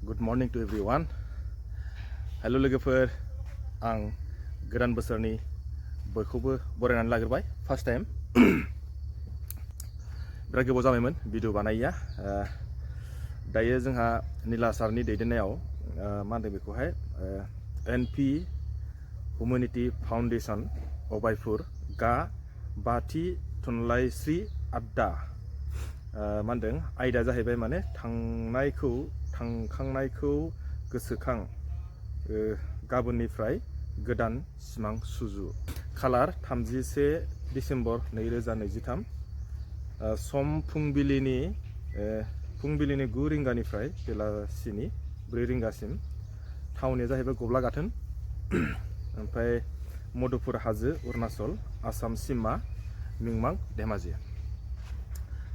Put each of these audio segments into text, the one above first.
Good morning to everyone. Hello लोगोफोर, आं गोदान बोसोरनि बयखौबो बरायनानै लाग्रोबाय फार्स्ट टाइम। बिराद गोबाव जाबायमोन भिडिअ बानायैया। दायो जोंहा नीला सारनि दैदेननायाव मा होनदों बेखौहाय एनपि हुमेनिटी फाउन्डेसन अभायपुर गा बाथि थुनलाइस्रि आड्डा मा होनदों आयदा जाहैबाय माने थांखांनायखौ गोसोखां गाबोननिफ्राय गोदान सिमां सुजु। खालार 31 डिसेम्बर 2023। सम फुंबिलिनि 9 रिंगानिफ्राय बेलासिनि 4 रिंगासिम। थावनिया जाहैबाय गब्लागाथोन। ओमफ्राय मधुपुर हाजो अरुणाचल आसाम सिमा मिंमां धेमाजि।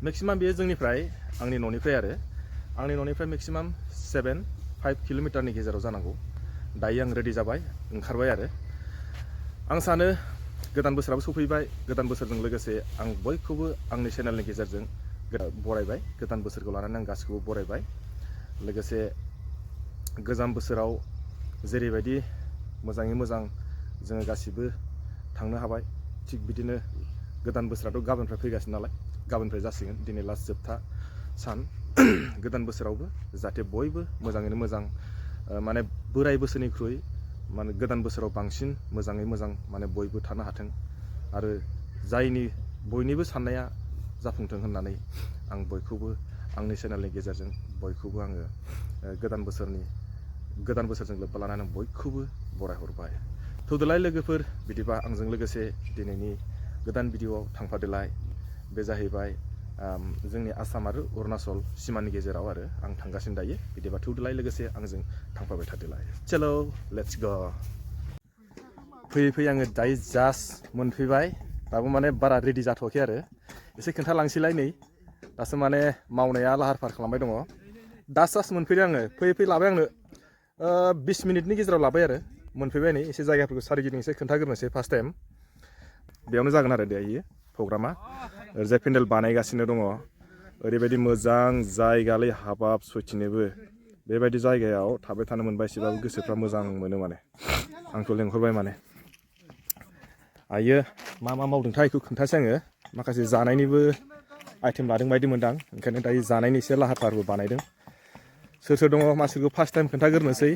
मेक्सिमाम बेयो जोंनिफ्राय आंनि न'निफ्राय आंनि न'निफ्राय मेक्सिमाम 5 किल'मिटारनि गेजेराव जानांगौ। दायो आं रेडि जाबाय, ओंखारबाय आं सानो गोदान बोसोराबो सफैबाय। गोदान बोसोरजों लोगोसे आं बयखौबो आंनि चेनेलनि गेजेरजों बरायबाय। गोदान बोसोरखौ लानानै आं गासैखौबो बरायबाय। लोगोसे गोजाम बोसोराव जेरैबायदि मोजाङै मोजां जोङो गासिबो थांनो हाबाय, थिग बिदिनो गोदान बोसोराथ' गाबोननिफ्राय फैगासिनो नालाय, गाबोननिफ्राय जासिगोन। दिनै लास्ट जोबथा सान। गोदान बोसोरावबो जाहाथे बयबो मोजाङैनो मोजां माने बोराय बोसोरनिख्रुइ माने गोदान बोसोराव बांसिन मोजाङै मोजां माने बयबो थानो हाथों आरो बयनिबो साननाया जाफुंथों होननानै आं बयखौबो आंनि चेनेलनि गेजेरजों बयखौबो आङो गोदान बोसोरजों लोब्बा लानानै बयखौबो बरायहरबाय। थौदोलाय लोगोफोर, बिदिबा आंजों लोगोसे दिनैनि गोदान भिडिअआव थांफादोलाय। बे जाहैबाय जोंनि आसाम आरो अरुणाचल सिमानि गेजेराव आं थांगासिनो दायो। बिदिबा थौदोलाय लोगोसे आंजों थांफाबाय थादोलाय। चलो लेट्स गो। फैयै आङो दायो जास्ट मोनफैबाय। दाबो माने बारा रेडि जाथ'वाखै एसे खोन्थालांसैलाय। नै दासो माने मावनाया लाहार फाहार खालामबाय दङ। दा जास्ट मोनफैदों आङो। फैयै लाबाय आंनो 20 मिनिटनि गेजेराव लाबाय मोनफैबाय। नै एसे जायगाफोरखौ सारिगिदिं एसे खोन्थाग्रोनोसै। फार्स्ट टाइम बेयावनो जागोन दायो प्रग्रामा। ओरैजाय पेन्डेल बानायगासिनो दङ। ओरैबायदि मोजां जायगालै हाबाब सयथिनोबो। बेबायदि जायगायाव थाबाय थानो मोनबा एसेबाबो गोसोफ्रा मोजां मोनो माने। आंथ' लेंहरबाय माने। आयो मा मावदोंथाय बेखौ खोन्थासै आङो। माखासे जानायनिबो आइटेम लादों बायदि मोनदां, ओंखायनो दायो जानायनि एसे लाहार फाहारबो बानायदों। सोर दङ मानसिफोरखौ फार्स्ट टाइम खोन्थाग्रोनोसै।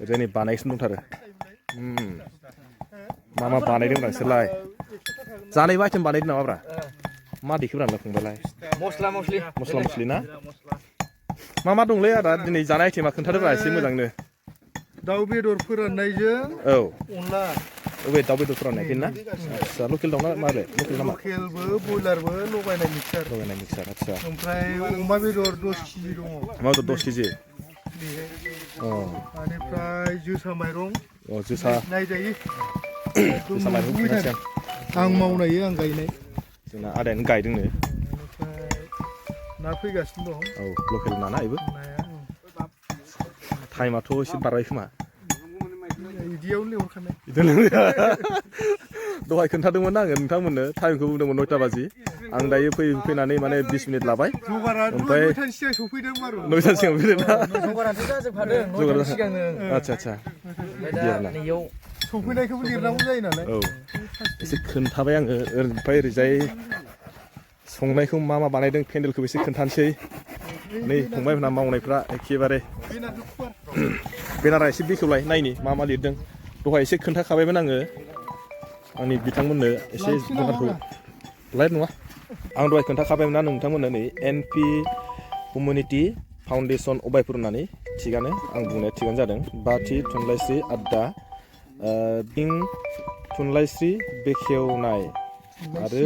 ओरैजाय नै बानायगासिनो दंथारो। मा बानायदों नोंसोरलाय? जानायबो आइटेम बानायदों नामाब्रा? मा देखोब्रा फंबायलाय? मस्ला मस्लि ना? मा दंलै आदा दिनै जानाय आइटेमा खोन्थादोब्रा एसे मोजांनो। दाउ बेदर फोराननायजों अनला। बबे दाउ बेदर फोराननायखौ ना? आदसा लकेल दाउ ना माबे? लकेल नामा? लकेलबो बयलारबो लगायनाय मिक्सार। आदसा। ओमफ्राय अमा बेदर 10 केजि दङ। अमा बेदर 10 केजि। बेनिफ्राय जोसा माइरं। जोसा नायजायो। जोसा माइरं खोन्थासै आं मावनाय आं गायनाय। जोंना आदायानो गायदोंनो। बेनिफ्राय ना फैगासिनो दं। लकेल ना बेबो। टाइमाथ' एसे बारबाय खोमा। बिदियावनो लेंहरखानाय। दहाय खोन्थादोंमोन आङो नोंथांमोननो, टाइमखौ बुंदोंमोन 9टा बाजि। आं दायो फैनानै माने 20 मिनिट लाबाय। ओमफ्राय 9टानि सिगां सफैदों बारु। 9टानि सिगां फैदों ना? जगाराथ' जाजोबखादों 9टानि सिगांनो। आदसा। नैयाव सफैनायखौबो लिरनांगौ जायो नालाय। एसे खोन्थाबाय आङो। ओमफ्राय ओरैजाय संनायखौ मा बानायदों, पेन्डेलखौ एसे खोन्थानोसै। नै फंबायमोनहा मावनायफ्रा एखेबारे। बेनारा एसे बेखेवलाय नायनि मा लिरदों। दहाय एसे खोन्थाखाबायमोन आङो आंनि बिथांमोननो एसे बेनारखौ। लाइट नङा, आं दहाय खोन्थाखाबायमोन ना नोंथांमोननो। नै एनपि हुमेनिटी फाउन्डेसन अभायपुर होननानै। थिगानो, आं बुंनाया थिगानो जादों। बाथि थुनलाइस्रि आड्डा थुनलाइस्रि बेखेवनाय आरो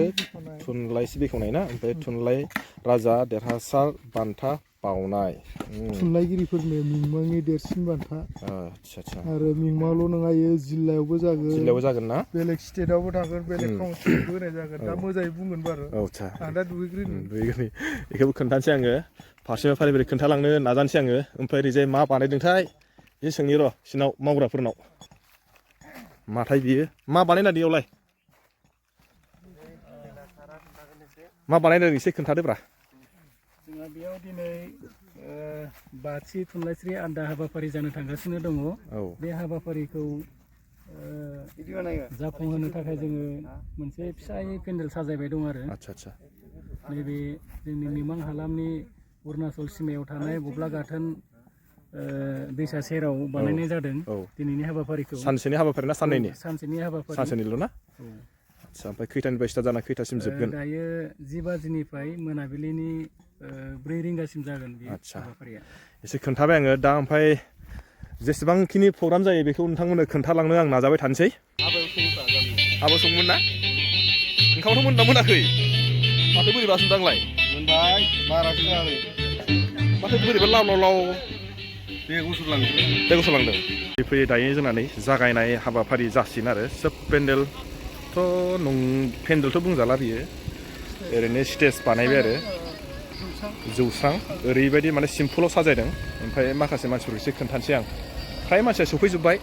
थुनलाइस्रि बेखेवनाय ना, ओमफ्राय थुनलाइ राजा देरहासार बान्था बावनाय। थुनलाइगिरिफोरनो मिंमांनि देरसिन बान्था। आदसा। आरो मिंमांल' नङा, इयो जिल्लायावबो जागोन ना? बेलेग स्टेटआवबो थागोन, बेलेग काउन्सिलावबो होनाय जागोन। दा मोजाङै बुंगोन बारु। आं दा दुगैग्रोनि। बेखौबो खोन्थानोसै आङो। फारसेनिफ्राय फारि खोन्थालांनो नाजानोसै आङो। ओमफ्राय ओरैजाय मा बानायदोंथाय एसे सोंनि र' सिनाव मावग्राफोरनाव। माथाय बियो मा बानायना बेयावलाय? मा बानायदों एसे खोन्थादोब्रा। जोंहा बेयाव दिनै बाथि थुनलाइस्रि आन्दा हाबाफारि जानो थांगासिनो दङ बे हाबाफारिखौ जाफुंहोनो थाखाय जोङो मोनसे फिसायै पेन्डेल साजायबाय दं आरो नैबे जोंनि मिमां हालामनि अरुणाचल सिमायाव थानाय गब्ला गाथोन दैसा सेराव बानायनाय जादों दिनैनि हाबाफारिखौ सानसेनि हाबाफारि ना साननैनि सानसेनि हाबाफारि सानसेनिल' ना आदसा ओमफ्राय खैटानिफ्राय स्टार्ट जाना खैटासिम जोबगोन दायो 10 बाजिनिफ्राय मोनाबिलिनि 4 रिंगासिम जागोन बे हाबाफारिया एसे खोन्थाबाय आङो दा ओमफ्राय जेसेबांखिनि प्रग्राम जायो बेखौ नोंथांमोननो खोन्थालांनो आं नाजाबाय थानोसै हाबा संमोन ना ओंखामथ' मोनना मोनाखै माथो बोरैबा संदांलाय मोनबाय बारासो जादों माथो बोरैबा लाव लाव लाव दै गसरलांदों फैयै दायो जोंना नै जागायनाय हाबाफारि जासिगोन आरो सोब पेन्डेलथ' बुंजाला बियो ओरैनो स्टेज बानायबाय आरो जौस्रां ओरैबायदि माने सिम्पोलाव साजायदों ओमफ्राय माखासे मानसिफोरखौ एसे खोन्थानोसै आं फ्राय मानसिया सफैजोब्बाय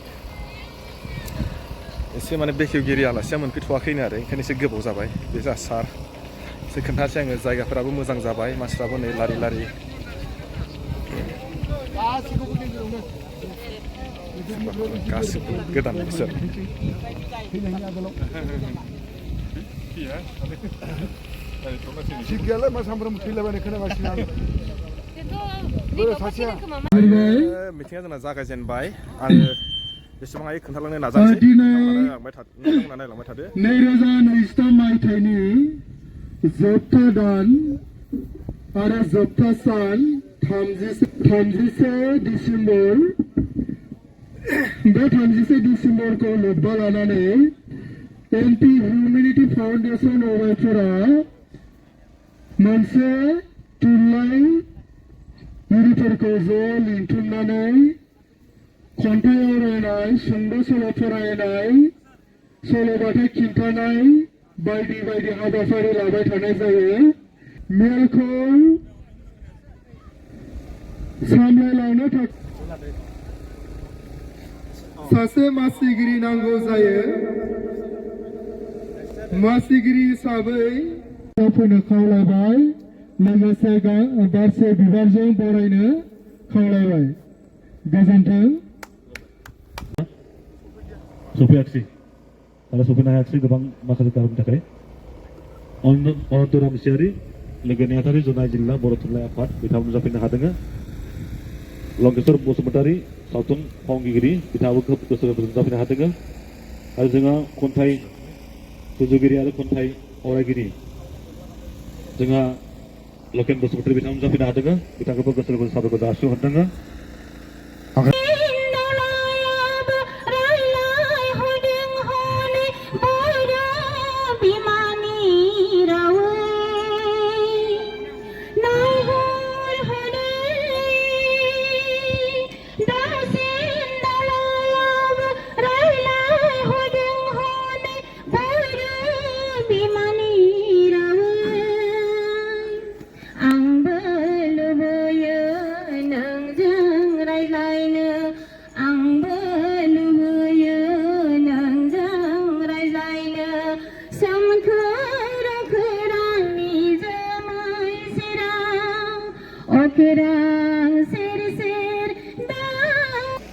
एसे माने बेखेवगिरि आलासिया मोनफैथ'वाखैनो आरो ओंखायनो एसे गोबाव जाबाय बे जा सार एसे खोन्थानोसै आङो जायगाफोराबो मोजां जाबाय मानसिफ्राबो नै लारि लारि गासिबो गोदान बोसोर थिग गैयालाय मा सामफ्रामबो थैलाबायनाय खोनागासिनो मिथिङा जोंना जागायजेनबाय आङो जेसेबां हायो खोन्थालांनो नाजानोसै नोंथांमोना नायलांबाय थादो 2023 मायथाइनि जोबथा दान आरो जोबथा सान 31 डिसेम्बर बे 31 डिसेम्बरखौ लोब्बा लानानै एन्टि हिउमेनिटी फाउन्डेसन अभायपुरा मोनसे थुनलाइ गिरिफोरखौ ज' लिंथुमनानै खन्थाइ आवरायनाय सुंद' सल' फरायनाय सल'बाथा खिन्थानाय बायदि बायदि हाबाफारि लाबाय थानाय जायो मेलखौ सामलायलांनो थाखाय सासे मासिगिरि नांगौ जायो मासिगिरि हिसाबै फैनो खावलायबाय लोगोसे बारसे बिबारजों बरायनो खावलायबाय गोजोन्थों सफैयाखिसै आरो सफैनो हायाखिसै गोबां माखासे कारननि थाखाय अनन्त रामसियारि लोगो नेहाथारि जनाय जिल्ला बर' थुनलाइ आफाद बिथाङा नुजाफैनो हादों लंकेश्वर बसुमतारी सावथुन फावगिरि बिथाङाबो खोब गोसो गोरबोजों नुजाफैनो हादों आरो जोंहा खन्थाइ सुजुगिरि आरो खन्थाइ आवरायगिरि जोंहा लकेन बसुमतारी बिथाङा नुजाफैनो हादों बिथांखौबो गोसो गोरबोजों साबायखर जासिहरदों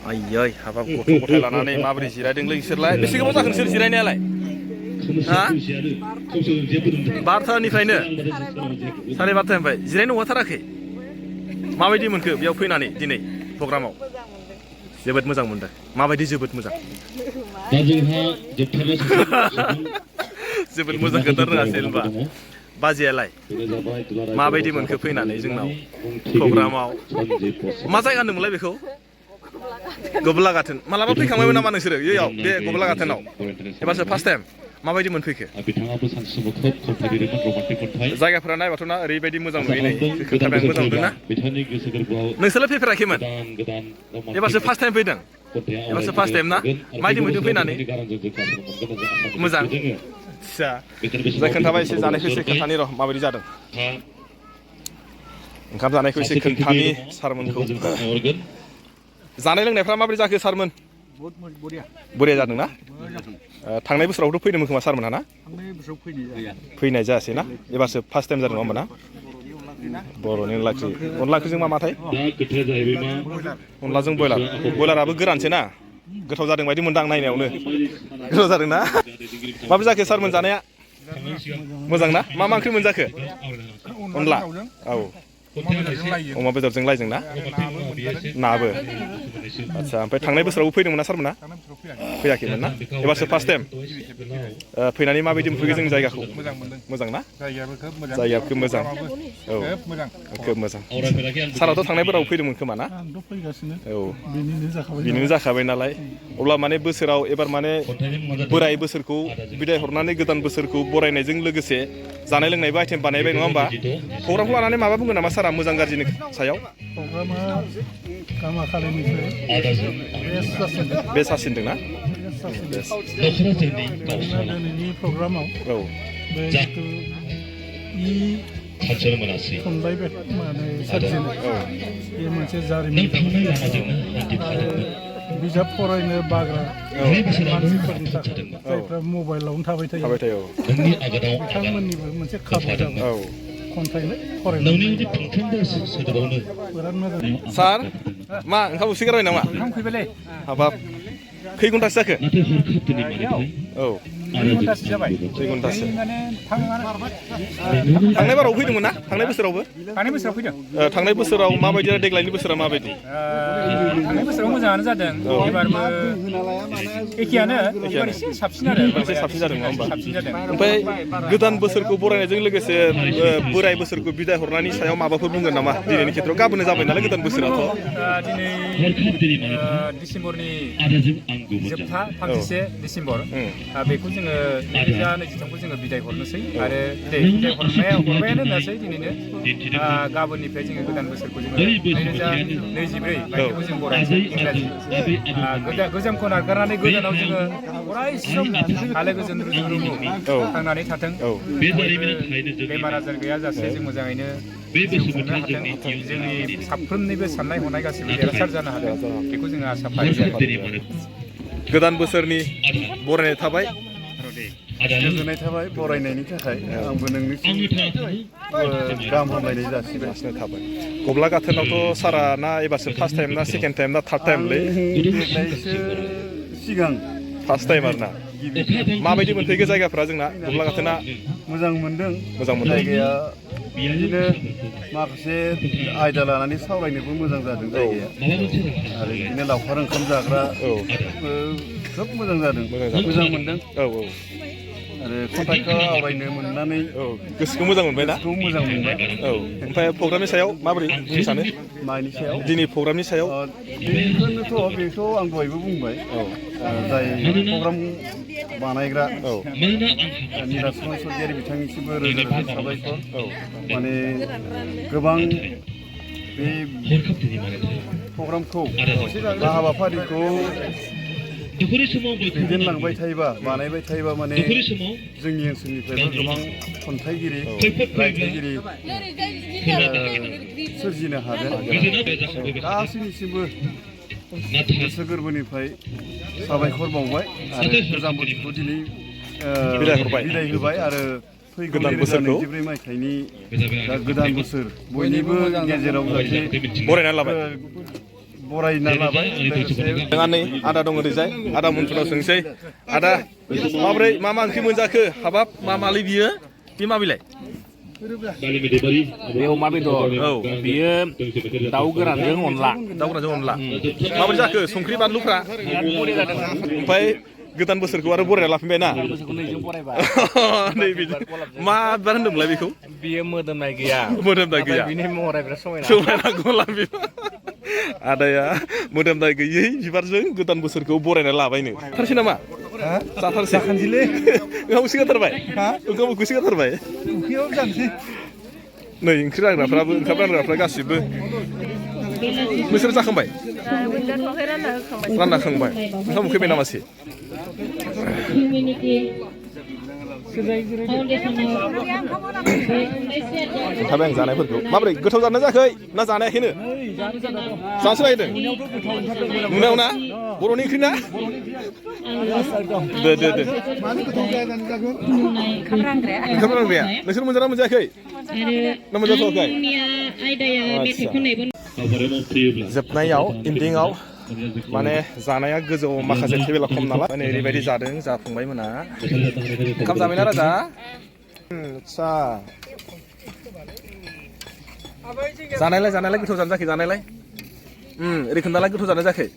आयै हाबाब गथ' गथाय लानानै माबोरै जिरायदोंलै बिसोरलाय बेसे गोबाव जाखो नोंसोर जिरायनायालाय हा 12थानिफ्रायनो 12:30 जिरायनो हगारथाराखै माबायदि मोनखो बेयाव फैनानै दिनै प्रग्रामाव जोबोद मोजां मोनदों माबायदि जोबोद मोजां जोबोद मोजां खोन्थानो रोङासै होनबा बाजैयालाय माबायदि मोनखो फैनानै जोंनाव प्रग्रामाव मा जायगा होनदोंमोनलाय बेखौ गब्ला गाथोन मालाबा फैखांबायमोन नामा नोंसोरो बेयाव बे गब्ला गाथोनाव एबारसो फार्स्ट टाइम माबायदि मोनफैखो जायगाफोरा नायबाथ' ना ओरैबायदि मोजां नुयो नै खोन्थाबाय आं मोजां नुदोंना नोंसोरलाय फैफेराखैमोन एबारसो फार्स्ट टाइम फैदों एबारसो फार्स्ट टाइम ना माबायदि मोनदों फैनानै मोजां आदसा जाय खोन्थाबाय एसे जानायखौ एसे खोन्थानि र' माबायदि जादों ओंखाम जानायखौ एसे खोन्थानि सारमोनखौ जानाय लोंनायफ्रा माबोरै जाखो सारमोन बरिया जादोंना थांनाय बोसोरावथ' फैदोंमोन खोमा सारमोनहा ना फैनाय जायासै ना एबारसो फार्स्ट टाइम जादों नङा होमबा ना बर'नि अनला ओंख्रि अनला ओंख्रिजों मा माथाय दा खोथाया जाहैबाय मा अनलाजों बयलार बयलाराबो गोरानसो ना गोथाव जादों बायदि मोनदां नायनायावनो गोथाव जादों ना माबोरै जाखो सार मोनजानाया मोजां ना मा मा ओंख्रि मोनजाखो अनला औ अमा बेदरजों लाइजों ना नाबो आदसा ओमफ्राय थांनाय बोसोरावबो फैदोंमोन ना सारमोना फैयाखैमोन ना एबारसो फार्स्ट टाइम फैनानै माबायदि मोनफैगो जोंनि जायगाखौ मोजां ना जायगाया खोब मोजां औ खोब मोजां साराथ' थांनायफोराव फैदोंमोन खोमा ना औ बेनिनो जाखाबाय नालाय अब्ला माने बोसोराव एबार माने बोराय बोसोरखौ बिदाय हरनानै गोदान बोसोरखौ बरायनायजों लोगोसे जानाय लोंनायबो आइटेम बानायबाय नङा होमबा प्रग्रामखौ लानानै माबा बुंगोन नामा सारा मोजां गाज्रिनि सायाव प्रग्रामा गामाखालिनिफ्राय बेस्ट जासिनदों ना दिनैनि प्रग्रामाव औ जिथु थुनलाइ माने सोरजिनाय बे मोनसे जारिमिन आरो बिजाब फरायनो बाग्रा मानसिफोरनि थाखाय जायफ्रा मबाइलावनो थाबाय थायो बिथांमोननिबो मोनसे खाबु जाबाय खन्थाइ फरायनानै बिराद मोजां सार मा ओंखाम उखै गारबाय नामा ओंखाम फैबायलै हाबाब खै घन्टासो जाखो औ 2 घन्टासो जाबाय 2 घन्टासो माने थांनाय बाराव फैदोंमोन ना थांनाय बोसोरावबो फैदों थांनाय बोसोराव माबायदि आरो देग्लायनि बोसोरा माबायदि थांनाय बोसोराव मोजाङानो जादों एबारबो एखेयानो एबार एसे साबसिन आरो एसे साबसिन जादों नङा होमबा साबसिन जादों ओमफ्राय गोदान बोसोरखौ बरायनायजों लोगोसे बोराय बोसोरखौ बिदाय हरनायनि सायाव माबाफोर बुंगोन नामा दिनैनि खेत्रआव गाबोन जाबाय नालाय गोदान बोसोराथ' दिनै डिसेम्बरनि जोबथा 31 डिसेम्बर बेखौ जोङो 2023खौ जोङो बिदाय हरनोसै आरो बिदाय हरबायानो होनोसै दिनैनो गाबोननिफ्राय जोङो गोदान बोसोरखौ जोङो 2024 मायथाइखौ जों बरायनोसै इंराजि गोजामखौ नागारनानै गोदानाव जोङो अराय सम आलो गोजोन रुजु रुमु थांनानै थाथों बेमार आजार गैयाजासे जों मोजाङैनो खुंनो हाथों जोंनि साफ्रोमनिबो साननाय हनाय गासिबो देरहासार जानो हाथों बेखौ जोङो आसा फारियो गोदान बोसोरनि बरायनाय थाबाय गोजोननाय थाबाय बरायनायनि थाखाय आंबो नोंनिसिम गाहाम हामलायनाय जासिबाय थाबाय गब्ला गाथोनावथ' सारा ना एबारसो फार्स्ट टाइम ना सेकेन्ड टाइम ना थार्ड टाइमलै सिगां फार्स्ट टाइम आरो ना माबायदि मोनफैगो जायगाफ्रा जोंना गब्ला गाथोना मोजां मोनदों जायगाया बिदिनो माखासे आयदा लानानै सावरायनोबो मोजां जादों जायगाया आरो बिदिनो लावखार ओंखाम जाग्रा खोब मोजां जादों मोजां मोनदों औ आरो खन्थाइखौ आवरायनो मोननानै गोसोखौ मोजां मोनबाय ना मोजां मोनबाय औ ओमफ्राय प्रग्रामनि सायाव माबोरै बुंनो सानो मानि सायाव दिनै प्रग्रामनि सायाव बेखौ आं दहायबो बुंबाय जाय प्रग्राम बानायग्रा निरासन सरगियारि बिथांनिसिमबो रोजा रोजा साबायखर माने गोबां बे प्रग्रामखौ बा हाबाफारिखौ दैदेनलांबाय थायोबा बानायबाय थायोबा माने जोंनि ओनसोलनिफ्रायबो गोबां खन्थाइगिरि रायथाइगिरि सोरजिनो हागोन गासैनिसिमबो गोसो गोरबोनिफ्राय साबायखर बावबाय आरो गोजाम बोसोरखौ दिनै बिदाय होबाय आरो फैगौ 2024 मायथाइनि गोदान बोसोर बयनिबो गेजेराव जाहाथे बरायना लाबाय जोंहा नै आदा दङ ओरैजाय आदा मोनफोरनाव सोंसै आदा माबोरै मा ओंख्रि मोनजाखो हाबाब मा मालै बियो बे माबिलाय बे अमा बेदर औ बियो दाउ गोरानजों अनला माबोरै जाखो संख्रि बानलुफ्रा ओमफ्राय गोदान बोसोरखौ आरो बरायना लाफिनबाय ना नै बिदि मा बिबार होनदोंमोनलाय बेखौ बियो मोदोमनाय गैया बिनि महरा बिराद समायना गलाब आदाया मोदोमनाय गैयै बिबारजों गोदान बोसोरखौ बरायना लाबायनो थारसै नामा जाथारसै ओंखाम उखै गारथारबाय नै ओंख्रि रानग्राफ्राबो ओंखाम रानग्राफ्रा गासिबो नोंसोर जाखांबाय रानना खांबाय ओंखाम उखैबाय नामासै खोन्थाबाय आं जानायफोरखौ माबोरै गोथाव जानो जायाखै ना जानायाखैनो जानोसो नागिरदों नुनायाव ना बर'नि ओंख्रि ना दे ओंखाम रानग्राया नोंसोर मोनजाना मोनजायाखै Nomor जाथ'वाखै जोबनायाव इन्दिंआव माने जानाया गोजौआव माखासे टेबोला खम नालाय माने ओरैबायदि जादों जाफुंबाय मोना ओंखाम जाबायना राजा आच्छा जानायलाय गोथाव जानो जायाखै जानायलाय ओरै खोन्थालाय गोथाव जानो जायाखै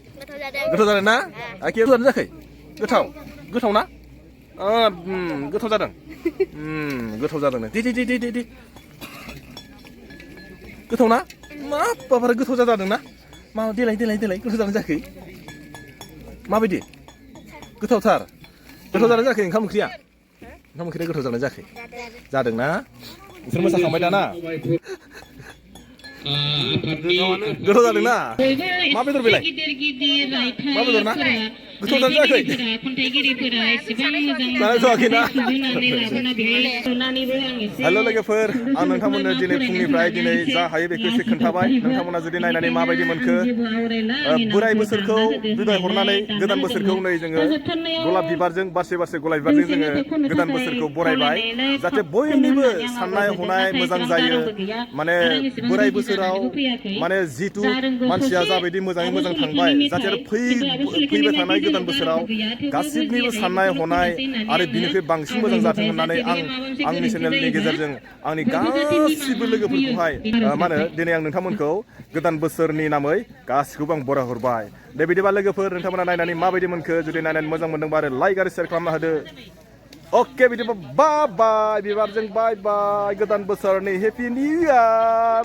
गोथाव जादों ना आखि गोथाव जानो जायाखै गोथाव ना गोथाव जादों गोथाव जादों दे गोथाव ना मा बाबारे गोथाव जादों ना मा देलाय गोथाव जानो जायाखै माबायदि गोथावथार गोथाव जानो जायाखै ओंखाम ओंख्रिया गोथाव जानो जायाखै जादों ना नोंसोर मोसाखांबाय दाना गोथाव जादों ना मा बेदर बेलाय मा बेदर ना गोथाव जानो जायाखै जानायथ'वाखै ना हेल' लोगोफोर आं नोंथांमोननो दिनै फुंनिफ्राय दिनै जा हायो बेखौ एसे खोन्थाबाय नोंथांमोना जुदि नायनानै माबायदि मोनखो बोराय बोसोरखौ बिदाय हरनानै गोदान बोसोरखौ नै जोङो गलाब बिबारजों बारसे गलाब बिबारजों जोङो गोदान बोसोरखौ बरायबाय जाहाथे बयनिबो साननाय हनाय मोजां जायो माने बोराय बोसोराव माने जिथु मानसिया जाबायदि मोजाङै मोजां थांबाय जाहाथे फैबाय थानाय गोदान बोसोराव गासिबनिबो साननाय हनाय आरो बिनिख्रुइ बांसिन मोजां जाथों होननानै आंनि चेनेलनि गेजेरजों आंनि गासिबो लोगोफोरखौहाय मा होनो दिनै आं नोंथांमोनखौ गोदान बोसोरनि नामै गासिखौबो आं बराय हरबाय दे बिदिबा लोगोफोर नोंथांमोना नायनानै माबायदि मोनखो जुदि नायनानै मोजां मोनदोंबा आरो लाइक आरो शेयार खालामना होदो अके बिदिबा बाय बिबारजों बाय गोदान बोसोरनि हेपि निउ इयार